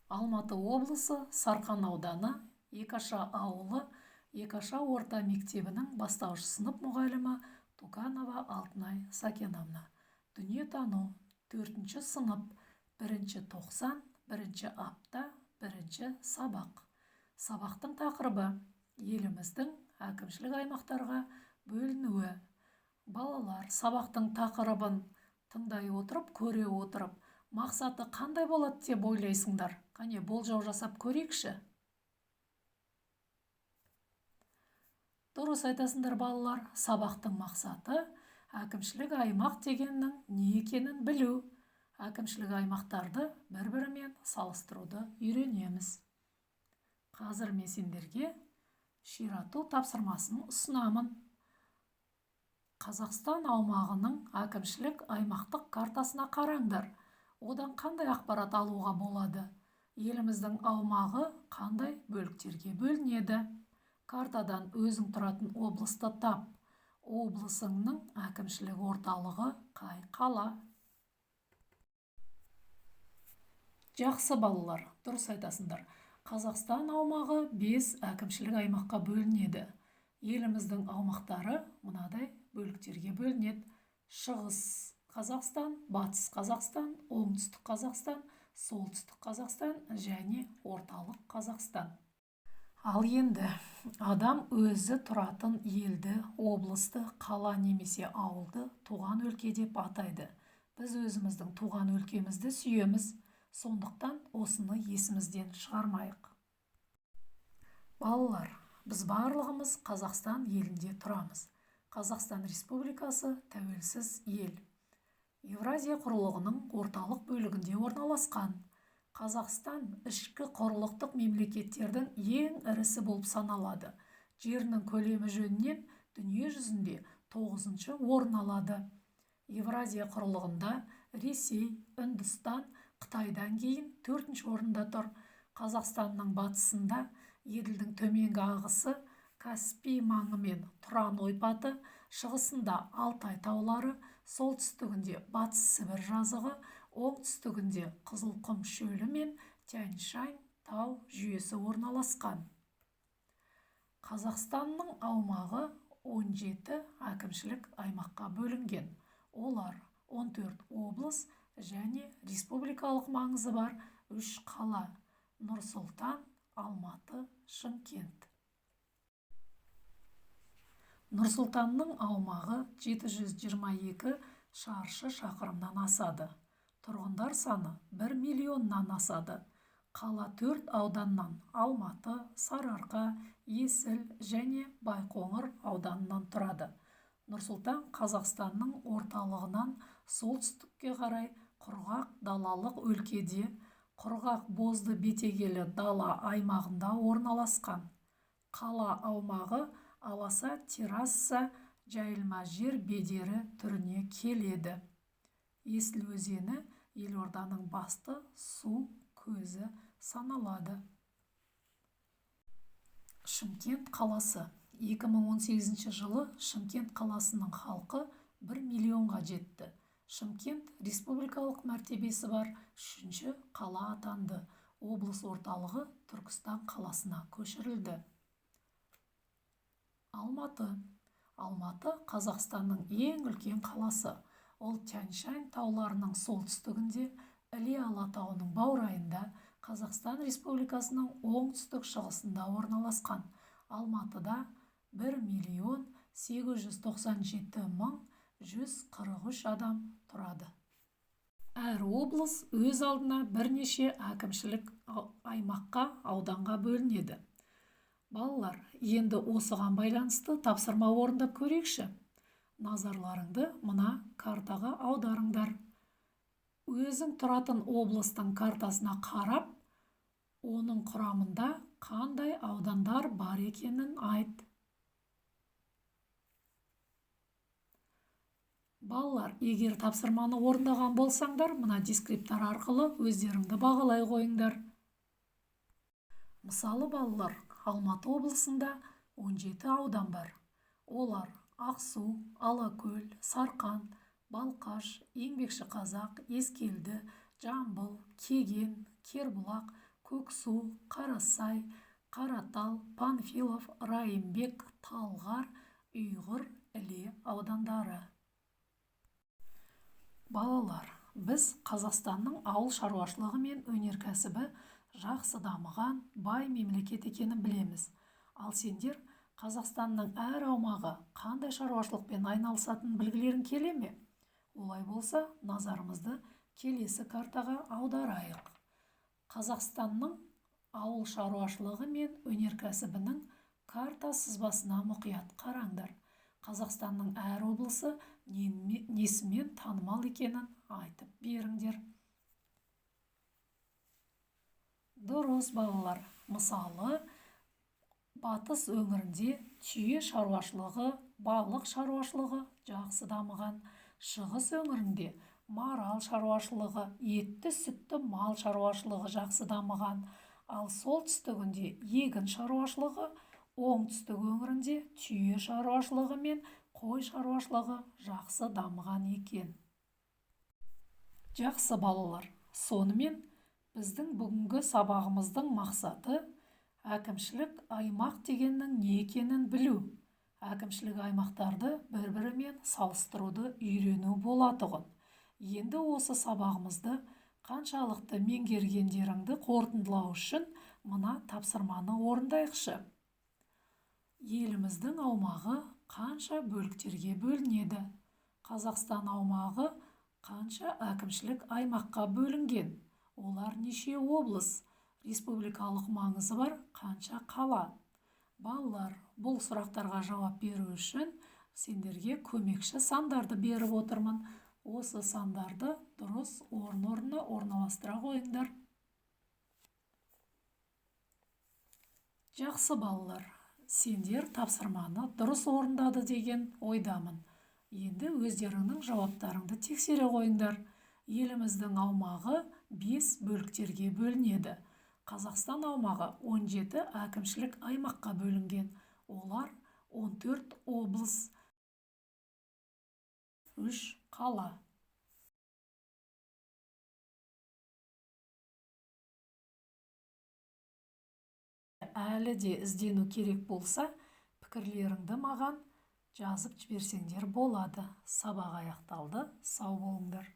Алматы облысы, Сарқан ауданы, Екаша ауылы, Екаша орта мектебінің бастауыш сынып мұғалімі Туканова Алтынай Сакеновна. Дүниетану, 4-ші сынып, 1-ші тоқсан, 1-ші апта, 1-ші сабақ. Сабақтың тақырыбы еліміздің әкімшілік аймақтарға бөлінуі. Балалар, сабақтың тақырыбын тыңдай отырып, көре отырып, мақсаты қандай болады деп ойлайсыңдар? Қане, болжау жасап көрейікші. Дұрыс айтасыңдар, балалар. Сабақтың мақсаты әкімшілік аймақ дегеннің не екенін білу. Әкімшілік аймақтарды бір-бірімен салыстыруды үйренеміз. Қазір мен сендерге ширату тапсырмасын ұсынамын. Қазақстан аумағының әкімшілік аймақтық картасына қараңдар. Одан қандай ақпарат алуға болады? Еліміздің аумағы қандай бөліктерге бөлінеді? Картадан өзің тұратын облысты тап. Облысыңның әкімшілік орталығы қай қала? Жақсы, балалар, дұрыс айтасыңдар. Қазақстан аумағы 5 әкімшілік аймаққа бөлінеді. Еліміздің аумақтары мынадай бөліктерге бөлінеді. Шығыс Қазақстан, Батыс Қазақстан, Оңтүстік Қазақстан, Солтүстік Қазақстан және Орталық Қазақстан. Ал енді адам өзі тұратын елді, облысты, қала немесе ауылды туған өлке деп атайды. Біз өзіміздің туған өлкемізді сүйеміз, сондықтан осыны есімізден шығармайық. Балалар, біз барлығымыз Қазақстан елінде тұрамыз. Қазақстан Республикасы тәуелсіз ел. Евразия құрлығының орталық бөлігінде орналасқан. Қазақстан ішкі құрлықтық мемлекеттердің ең ірісі болып саналады. Жерінің көлемі жөнінен дүние жүзінде 9-шы орын алады. Евразия құрлығында Ресей, Үндістан, Қытайдан кейін 4-ші орында тұр. Қазақстанның батысында Еділдің төменгі ағысы Каспий маңы мен Тұран ойпаты, шығысында Алтай таулары, солтүстігінде Батыс Сібір жазығы, оңтүстігінде Қызылқұм шөлі мен Тянь-Шань тау жүйесі орналасқан. Қазақстанның аумағы 17 әкімшілік аймаққа бөлінген. Олар 14 облыс және республикалық маңызы бар 3 қала: Нұр-Сұлтан, Алматы, Шымкент. Нұр-Сұлтанның аумағы 722 шаршы шақырымнан асады. Тұрғындар саны 1 миллионнан асады. Қала 4 ауданнан Алматы, Сарыарқа, Есіл және Байқоңыр ауданынан тұрады. Нұр-Сұлтан Қазақстанның орталығынан солтүстікке қарай құрғақ далалық өлкеде, құрғақ бозды бетегелі дала аймағында орналасқан. Қала аумағы аласа терраса жайылма жер бедері түріне келеді. Есіл өзені елорданың басты су көзі саналады. Шымкент қаласы. 2018 жылы Шымкент қаласының халқы 1 миллионға жетті. Шымкент республикалық мәртебесі бар 3-ші қала атанды. Облыс орталығы Түркістан қаласына көшірілді. Алматы. Алматы Қазақстанның ең үлкен қаласы. Ол Тянь-Шань тауларының солтүстігінде, Іле Алатауының баурайында, Қазақстан Республикасының оңтүстік шығысында орналасқан. Алматыда 1 миллион 897 мың 143 адам тұрады. Әр облыс өз алдына бірнеше әкімшілік аймаққа, ауданға бөлінеді. Балалар, енді осыған байланысты тапсырма орындап көрейікші. Назарларыңды мына картаға аударыңдар. Өзің тұратын облыстың картасына қарап, оның құрамында қандай аудандар бар екенін айт. Балалар, егер тапсырманы орындаған болсаңдар, мына дескриптор арқылы өздеріңді бағалай қойыңдар. Мысалы, балалар, Алматы облысында 17 аудан бар. Олар Ақсу, Алакөл, Сарқан, Балқаш, Еңбекші Қазақ, Ескелді, Жамбыл, Кеген, Кербұлақ, Көксу, Қарасай, Қаратал, Панфилов, Райымбек, Талғар, Ұйғыр, Іле аудандары. Балалар, біз Қазақстанның ауыл шаруашылығы мен өнеркәсібі жақсы дамыған, бай мемлекет екенін білеміз. Ал сендер Қазақстанның әр аумағы қандай шаруашылықпен айналысатынын білгілерің келе ме? Олай болса, назарымызды келесі картаға аударайық. Қазақстанның ауыл шаруашылығы мен өнеркәсібінің карта сызбасына мұқият қараңдар. Қазақстанның әр облысы несімен танымал екенін айтып беріңдер. Дұрыс, балалар. Мысалы, батыс өңірінде түйе шаруашылығы, балық шаруашылығы жақсы дамыған. Шығыс өңірінде марал шаруашылығы, етті сүтті мал шаруашылығы жақсы дамыған. Ал солтүстігінде егін шаруашылығы, оңтүстік өңірінде түйе шаруашылығы мен қой шаруашылығы жақсы дамыған екен. Жақсы, балалар. Сонымен біздің бүгінгі сабағымыздың мақсаты әкімшілік аймақ дегеннің не екенін білу, әкімшілік аймақтарды бір-бірімен салыстыруды үйрену болатұғын. Енді осы сабағымызды қаншалықты меңгергендеріңді қорытындылау үшін мына тапсырманы орындайықшы. Еліміздің аумағы қанша бөліктерге бөлінеді? Қазақстан аумағы қанша әкімшілік аймаққа бөлінген? Олар неше облыс? Республикалық маңызы бар қанша қала? Балалар, бұл сұрақтарға жауап беру үшін сендерге көмекші сандарды беріп отырмын. Осы сандарды дұрыс орын-орнына орналастыра қойыңдар. Жақсы, балалар, сендер тапсырманы дұрыс орындады деген ойдамын. Енді өздеріңнің жауаптарыңды тексере қойыңдар. Еліміздің аумағы 5 бөліктерге бөлінеді. Қазақстан аумағы 17 әкімшілік аймаққа бөлінген. Олар 14 облыс, 3 қала. Әлі де іздену керек болса, пікірлеріңді маған жазып жіберсеңдер болады. Сабақ аяқталды. Сау болыңдар.